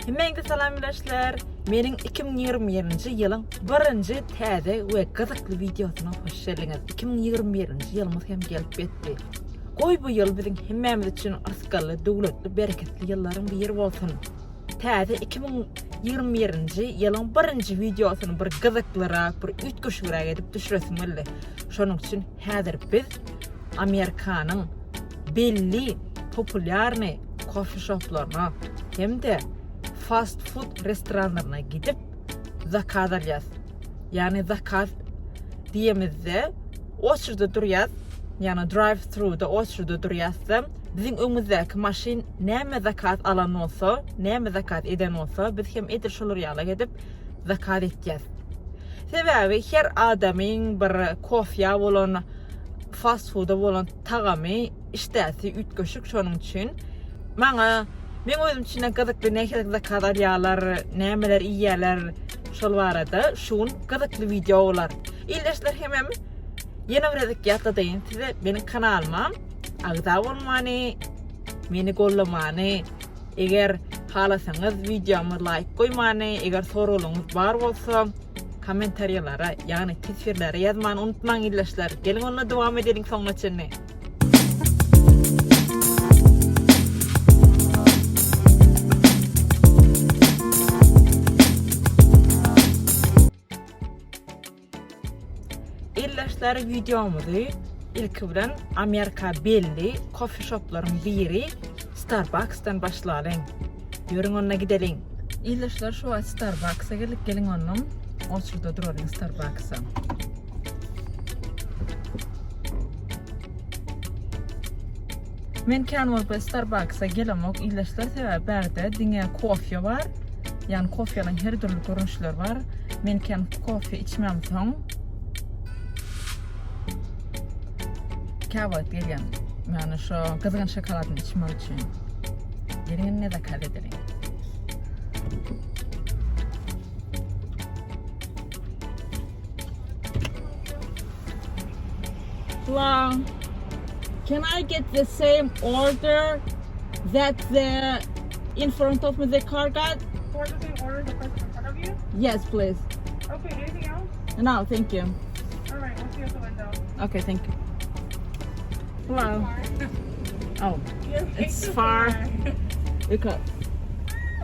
Hemmäňize salam ildeşler. Meniň 2021-nji ýylyň birinji täze we gyzykly wideosyna hoş geldiňiz. 2021-nji ýylymyz hem gelip ýetdi. Goý bu ýyl biziň hemmämiz üçin rysgally, döwletli, bereketli ýyllaryň biri bolsun. Täze 2021-nji ýylyň birinji wideosyny bir gyzyklyrak, bir üýtgeşigräk edip düşüresim geldi. Şonuň üçin häzir biz Amerikanyň belli populýarny kofe şoplaryna hem-de fast food restoranlaryna gidip zakaz alýas. Ýagny zakaz diýemizde oçurda durýas, ýagny drive thru-da oçurda durýas-da, biziň öňümizdäki maşyn näme zakaz alan bolsa, näme zakaz eden bolsa, biz hem edil şolar ýaly edip zakaz etýäs. Sebäbi her adamyň bir kofýa bolan, fast fooda bolan tagamy, işdäsi üýtgeşik şonuň üçin maňa meň özüm üçin gyzykly nähili zakaz alýarlar, nämeler iýýärler şol barada şu gün gyzykly wideo bolar. Ildeşler hemem ýene bir gezek ýatladaýyn size meniň kanalyma agza bolmany, meni gollamany, eger halasaňyz wideoma laýk goýmany, eger soraglaryňyz bar bolsa kommentariýalara, ýagny teswirlere ýazmany unutmaň ildeşler. Geliň onda dowam edeliň soňuna çenli. Ildeşler wideomyzy ilki bilen Amerika belli kofe şoplaryň biri Starbucks'dan başlalyň. Ýörüň onda gideliň. Ildeşler şu wagt Starbucks'a geldik. Geliň onda oçurda duralyň Starbucks'a. Men kän bolup Starbucks'a gelemok ildeşler sebäbi bärde diňe kofe bar. Ýagny kofeniň her dürli görnüşleri bar. Men kän kofe içmemsoň käwagt gelýän. Ýagny şo gyzgyn şokoladyny içmek üçin. Geliň indi zakaz edeliň. Hello. Can I get the same order that the in front of me the car got? For the same order, the person in front of you? Yes, please. Okay, anything else? No, thank you. All right, we'll see you at the window. Okay, thank you. Hello. Oh, You're way It's too far. because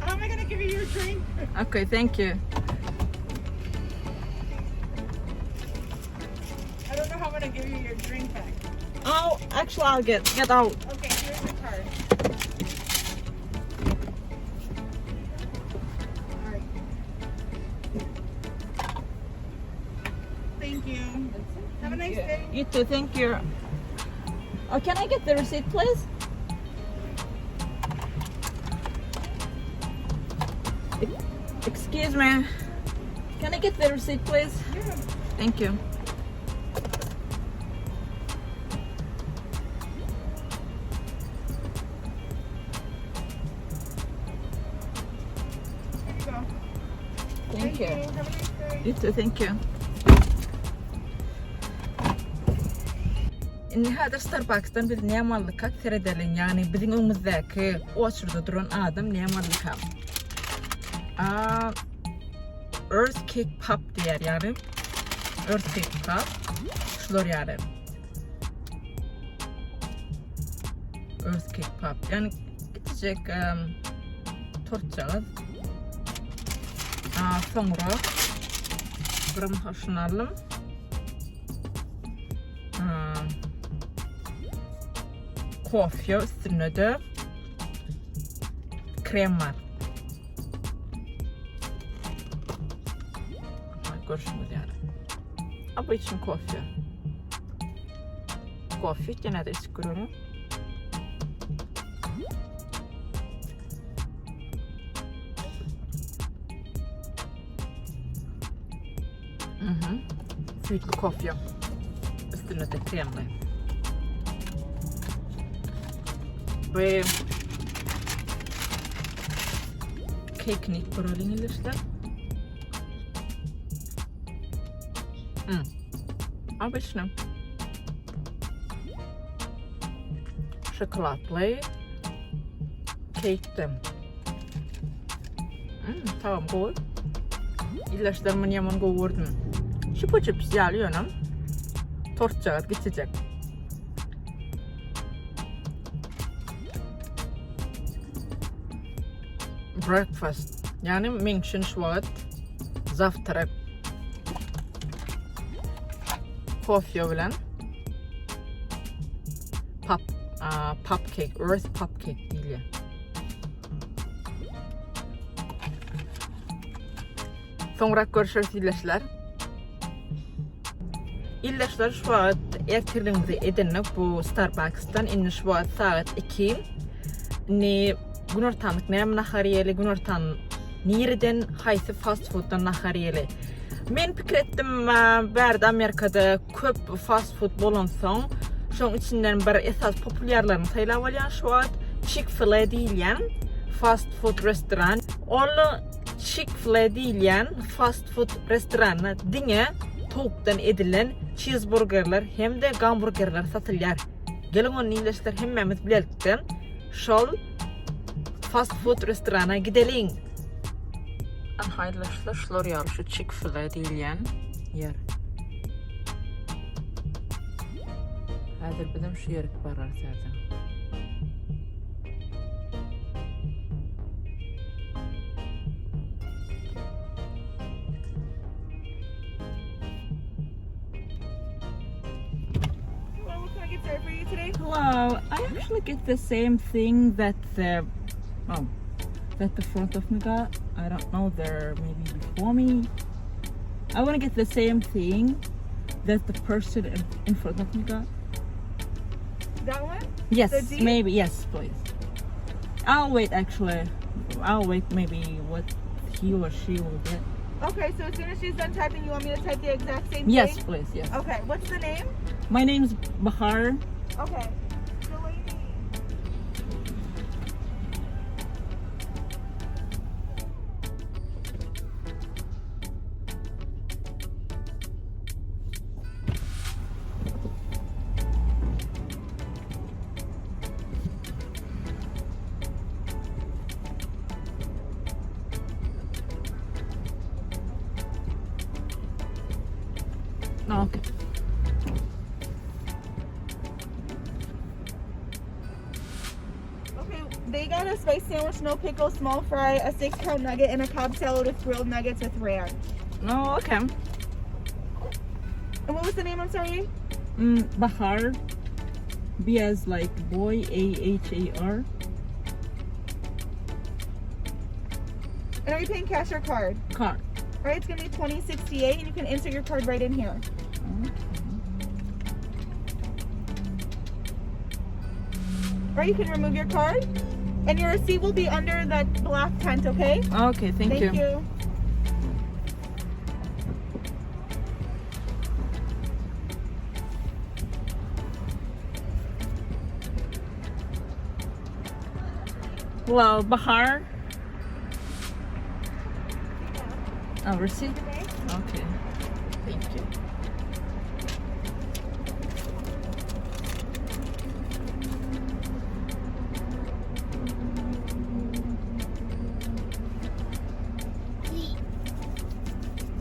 How am I gonna give you your drink? okay, thank you. I don't know how I'm gonna give you your drink back. Oh, actually, I'll get get out. Okay, here's your card. All right. Thank you. Have a nice day. You too, thank you. Oh, can I get the receipt, please? Excuse me. Can I get the receipt, please? Yeah. Thank you. Here you go. Thank you. Have a nice day. You too, thank you. Indi häzir Starbucks'dan biz näme aldykak seredeliň. Ýagny biziň öňümizdäki oçurda duran adam näme aldyka. A Earth Cake Pop diýär ýagny. Earth Cake Pop. Şular ýaly. Earth Cake Pop. Ýagny kiçijek um, tortjagaz. A, soňra birim şuny aldym. Kofe üstünde de krem var. Görüşümüz yani. Ama için kofe. Kofe gene de içip görelim. Mhm. Süýtli kofe. Üstünde de kremli. Bu kekini görelim ilişler. Hmm. Обычно. Şokoladly keýkdi. Hmm, tagam gowy. Ildeşler muny ýaman gowy gördüm. Çupa çups ýaly ýöne. Tortjagaz geçecek. Breakfast. Ýagny meň üçin şu wagt zawtrak. Kofe bilen pop, pop cake, earth pop cake diýilýär. Soňrak görüşeris ildeşler. Ildeşler şu wagt ertirligimizi edindik bu Starbucks'dan. Indi şu wagt sagat 2. Indi günortanlyk näme nahar iýeli, günortan nireden, haýsy fast fooddan nahar iýeli. Men pikir etdim, bärde Amerikada köp fast food bolansoň, şoň içinden bir esas populýarlaryny saýlap alýan şu wagt Chick-fil-A diýilýän fast food restoran. Ol Chick-fil-A diýilýän fast food restoranda diňe towukdan edilen çizburgerler hem-de gamburgerler satylýar. Geliň onda ildeşler hemmämiz bilelikde şol fast food restorana gideliň. Aha ildeşler şular ýaly şu Chick-fil-A diýilýän ýer. Häzir bizem şu ýerik bararys häzir. Hello, what can I get started for you today? Hello, I actually get the same thing that the oh that the front of me got. I don't know, they're maybe before me. I want to get the same thing that the person in, in front of me got. That one? Yes, The D? maybe yes, please. I'll wait actually. I'll wait maybe what he or she will get. Okay, so as soon as she's done typing, you want me to type the exact same Yes, thing? please, yes. Okay, what's the name? My name's Bahar. Okay. Delaney. No, okay. Okay, they got a spice sandwich, no pickle, small fry, a six count nugget, and a cobb salad with grilled nuggets with ranch. No, okay. And what was the name? I'm sorry. Mm, Bahar. B as like boy, A H A R. And are you paying cash or card? Card. All right, it's gonna be 2068, and you can insert your card right in here. Or you can remove your card, and your receipt will be under that black tent. Okay. Okay, thank, Thank you. Well, Bahar. Oh, receipt? Okay. Thank you.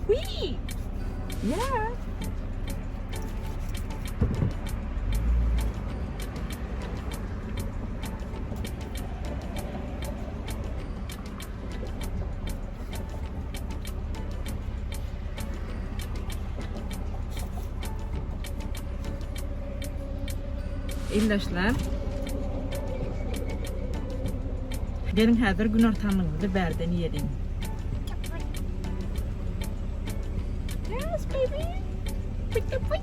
Wee! Yeah. Ildeşler. Geliň häzir günortanlygymyzy bärden iýeliň. Yes, baby. Pıt pıt.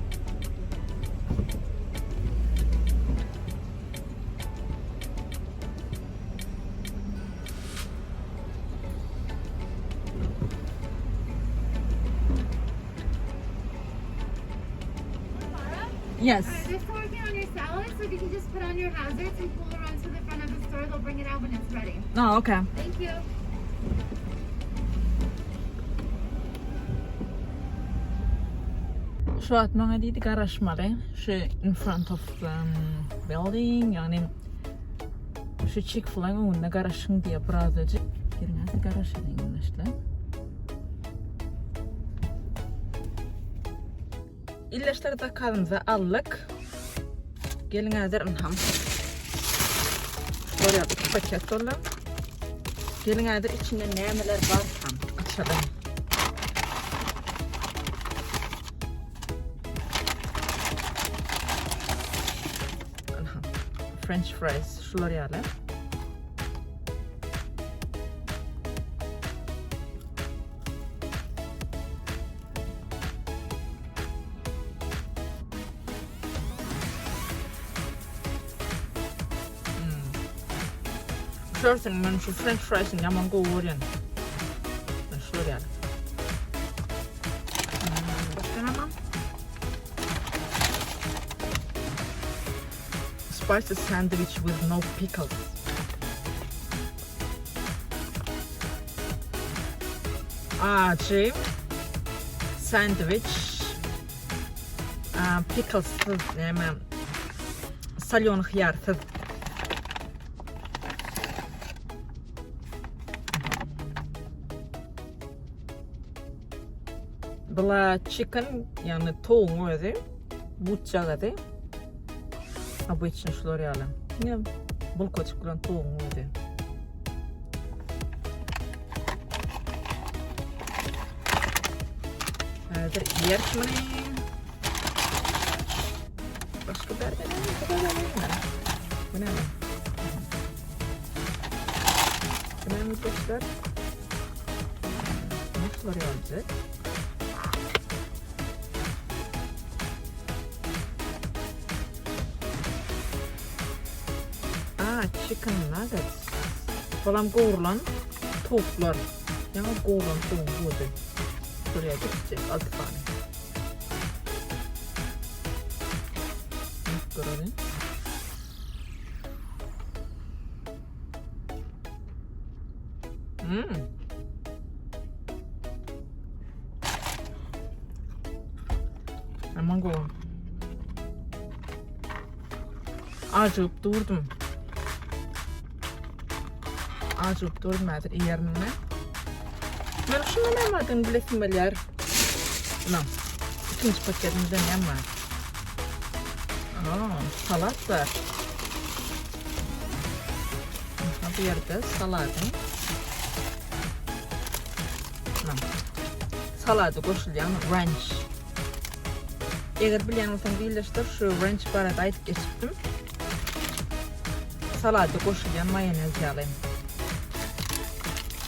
Yes. They're still working on your salad, so if you can just put on your hazards and pull around to the front of the store, they'll bring it out when it's ready. Oh, okay. Thank you. Şu wagt maňa diýdi garaşmaly. Şu in front of um, building, ýagny şu Chick-fil-A öňünde garaşyň diýe birazajyk. Geliň hadi garaşalyň ildeşler. Ildeşler zakazymyzy aldyk. Geliň häzir ynham. Şular iki paket boldy. Geliň häzir içinde nämeler bar ham açalım. Ynham. French fries şular ýaly. Şörsün men şu French fries'in yaman gowy görýän. Ben şular ýaly. Hmm, başga näme? Spicy sandwich with no pickles. Ajy sandwich picklessyz näme salýon hyýarsyz. Bula chicken ýagny towugyň özi butjagazy. Ha bu içine şular ýaly. Diňe bulkaçyk bilen towugyň özi. Häzir iýeris muny. Başga bärde näme? Bu näme? Bu näme dostlar? Şular ýalyjak. Ah, chicken nuggets. Bolam gowrulan towuklar. Ýaňy gowrulan towugyň budy. Buraya geçecek 6 tane. Görelim. Hmm. Aman gowy. Ajygyp durdum. Ajygyp durdum häzir iýerin men. Men şunda näme bardygyny bilesim gelýär. Ynam. Ikinji paketimizde näme bar? Aa, salat bar. Aha, bu ýerde saladyň. Ynam. Salada goşulýan ranch. Eger bilýän bolsaňyz ildeşler şu ranch barada aýdyp geçipdim. Salada goşulýan maýonez ýaly.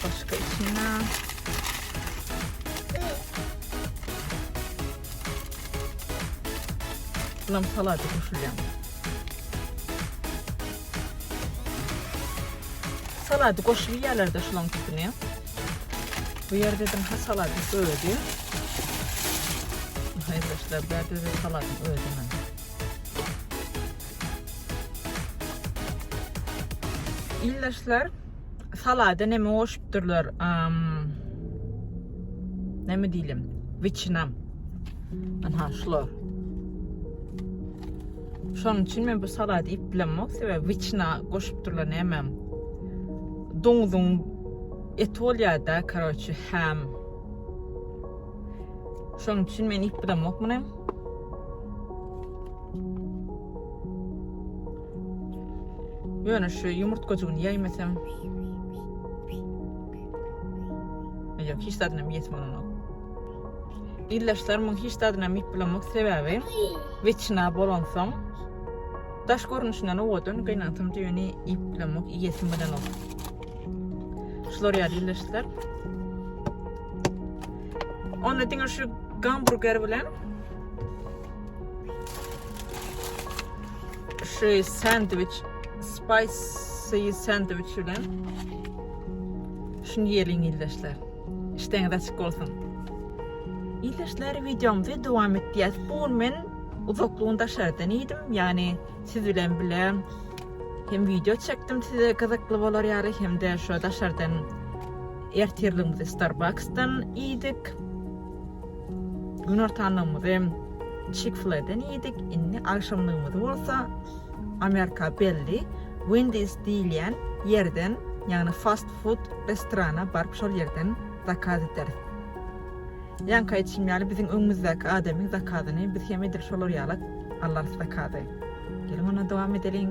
Başga içinde Bulam salada goşulýan. Salady goşup iýýärler-de şulaň tipini. Bu ýerde dedim ha saladyň özi. Haýyrlaşlar, bu ýerde de saladyň özi men. Ildeşler salada neme goşupdyrlar? Um, neme diýelim? Wiçina. Ana şular. Şonuň üçin men bu salady iýip bilemok, sebäbi wiçina goşupdyrlar näme? Doňuzyň eti bolýar-da, karoçi, ham. Şonuň üçin men iýip bilemok muny. Ýöne şu ýumurtgajygyny ýeýmesem Ýok, hiç zadynam iýesim gelenok. Ildeşler muň hiç zadynam iýip bilemok, sebäbi weçina bolansoň daş görnüşinden owadan, gynansam düýeni iýip bilemok, iýesim gelenok. Şular ýaly ildeşler. Onda diňe şu gamburger bilen şu sandwich spicy sandwich bilen şuny ýeliň ildeşler. Işdäňiz açyk bolsun. Ildeşler wideomyzy dowam etýäs. Bu gün men uzaklygyny daşardan iýdim. Ýagny siz bilen bile hem wideo çekdim size gyzykly bolar ýaly hem-de şu daşardan ertirligimizi Starbucks'dan iýdik. Günortanlygymyzy Chick-fil-A-den iýdik. Indi agşamlygymyzy bolsa Amerika belli Wendy's diýilýän ýerden. ýagny fast food restorana baryp şol ýerden zakaz ederis. Ýaňky aýdyşym ýaly biziň öňümizdäki adamyň zakazyny biz hem edil şolar ýaly alarys zakazy. Geliň onda dowam edeliň.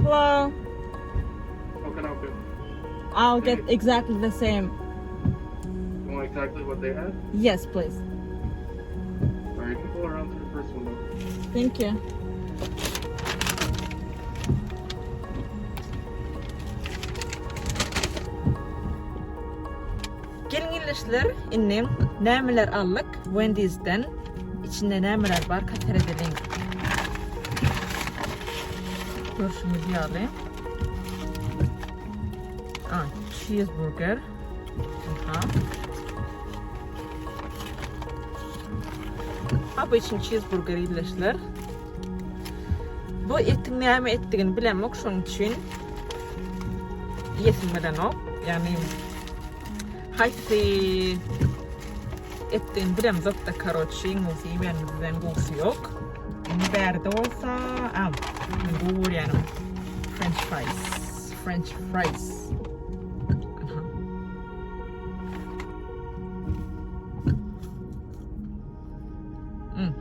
Hello. How can I help you? I'll get exactly the same. You want exactly what they had? Yes, please. All right, you can pull around to the first window. Thank you. Geliň ildeşler, indi nämeler aldyk Wendy'sden? Içinde nämeler bar seredeliň. Görşüňiz ýaly. Ah, cheeseburger. Aha. Ha bu için cheeseburger ildeşler. Bu etiň näme etdigini bilemok, şonuň üçin iýesim gelenok. Ýagny haýsy etdigini bilemzok-da, karoçi, iňňesi iýmänimizden gowusy ýok. Indi bärde bolsa, a, men gowy görýänim french fries, french fries. Aha. Mm.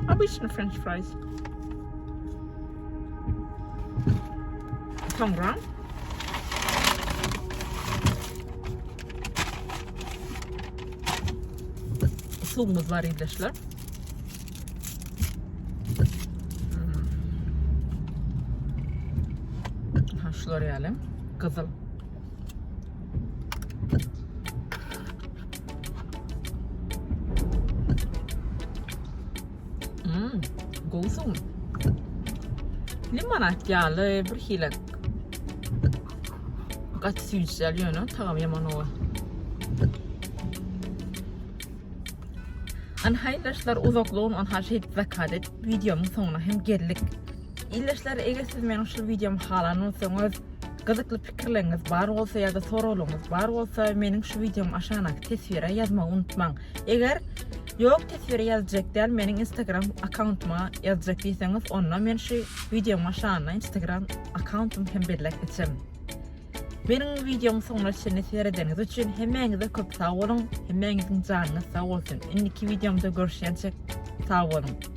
Obычny french fries. Soňra suwumyz bar ildeşler. Hmm. Ha şular ýaly gyzyl. Hmm, gowy suw. Limonad ýaly bir hile gaty süýji däl ýöne tagamy ýaman gowy. Anha ildeşler uzaklygyny anha şeýdip zakaz edip wideomyň soňuna hem geldik. Ildeşler eger siz meniň şu wideomy halan bolsaňyz Gyzykly pikirleriňiz bar bolsa ýa-da soraglaryňyz bar bolsa meniň şu wideomyň aşagyndaky teswire ýazmagy unutmaň. Eger Ýok teswire ýazjak däl meniň instagram akkauntyma ýazjak diýseňiz onda men şu wideomyň aşagynda instagram akkauntymy hem belläp geçerin. Meniň wideomyň soňuna çenli seredeniňiz üçin hemmäňize köp sag boluň, hemmäňiziň janyňyz sag bolsun. Indiki wideomda görüşýänçek sag boluň.